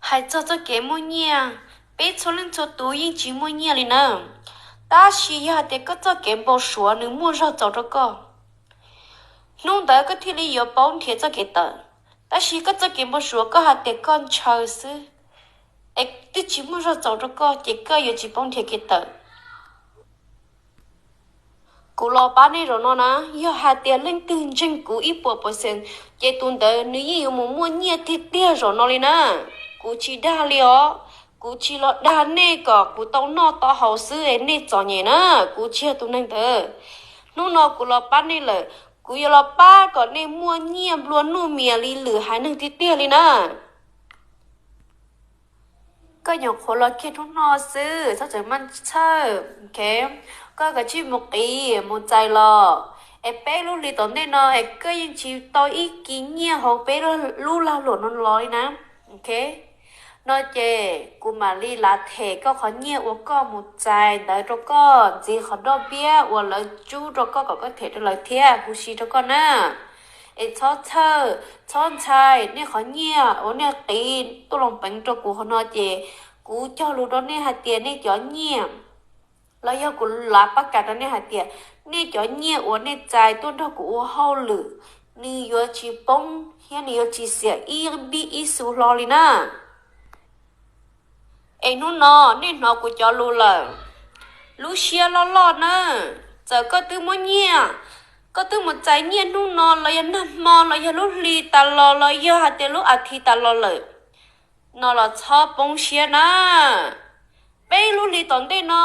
Hais txog txoj kev muaj nyiaj, peb txhua leej txhua tus yeej tsis muaj nyiaj li na. Tab sis yog hais tias koj txoj kev npau suav nws muaj zog txaus rau koj, hnub ntawd koj thiaj li yuav paub nrhiav txoj kev tawm. Tab sis koj txoj kev npau suav koj hais tias koj ntshaw xwb, es twb tsis muaj zog txaus rau koj ces koj yuav tsis paub nrhiav kev tawm. Kuv los pab nej zaum no na, yog hais tias leej twg ntseeg kuv ib puas percent, ces tus ntawd nws yeej yuav mus muaj nyiaj tiag tiag zaum no li na. Kuv tsis dag li os, kuv tsis los dag nej kom kuv tau noj tau haus xwb es nej txom nyem na, kuv tsis yog tus neeg ntawd. Hnub no kuv los pab nej lawm, kuv yuav los pab kom nej muaj nyiaj nplua nuj mias li lwm haiv neeg tiag tiag li na. Koj nyuam qhuav los kiag hnub no xwb, txhob tseem maj txhawj. Koj kav tsij mus qiv mus txais los, es peb lub hlis tom ntej no es koj yeej tsis tau ib kis nyiaj hauv peb lub lag luam no los li na. No ces kuv mam li lav them koj qhov nyiaj uas koj mus txais ntawd rau koj ntxiv qhov doj npiab uas lawv tsub rau koj kom koj them rau lawv thiab huv si rau koj na. Es txhob txhawj txhob ntshai, nej qhov nyiaj uas nej qiv tuaj los peev rau kuv hauv no ces kuv cog lus rau nej hais tias nej cov nyiaj, los yog kuv lav pab kam rau nej hais tias nej cov nyiaj uas nej txais tuaj nrog kuv ua hauj lwm, nws yuav tsis poob thiab nws yuav tsis xiam ib npib ib xu hlo li na. Es hnub no nej hnov kuv cov lus lawm, lub siab loj loj na. Txawm koj twb muaj nyiaj, koj twb mus txais nyiaj hnub no los yog nag hmo los yog lub hli tas los los yog hais tias lub as thiv tas los lawm, no los txhob poob siab na. Peb lub hlis tom ntej no,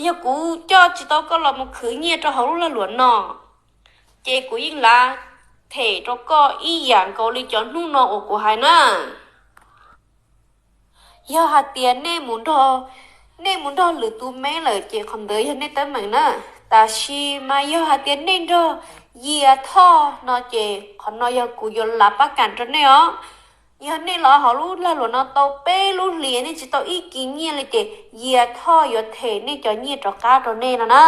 yog kuv coj tsis tau koj los mus khwv nyiaj rau hauv lub lag luam no, ces kuv yeej lav them rau koj ib yam nkaus li cov hnub no uas kuv hais na. Yog hais tias nej mus nrog, nej mus nrog lwm tus me lawm ces qhov ntawd yog nej teeb meem na. Tab sis mas yog hais tias nej nrog Yias Thoj no ces qhov no yog kuv yuav lav pab kam rau nej os. Yog nej los hauv lub lag luam no tau peb lub hlis nej tsis tau ib kis nyiaj li ces Yias Thoj yuav them nej cov nyiaj rov qab rau nej no na.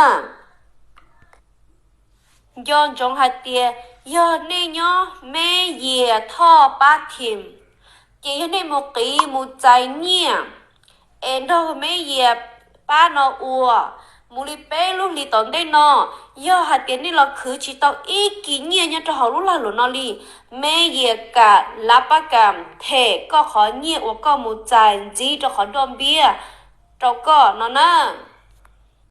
Nco ntsoov hais tias yog nej nyob Meb Yias Thoj pab team, ces yog nej mus qiv mus txais nyiaj es nrog Meb Yias pab no ua mus li peb lub hlis tom ntej no, yog hais tias nej los khwv tsis tau ib kis nyiaj nyob rau hauv lub lag luam no li, Meb Yias kam lav pab kam them koj qhov nyiaj uas koj mus txais ntxiv rau qhov doj npiab rau koj no na.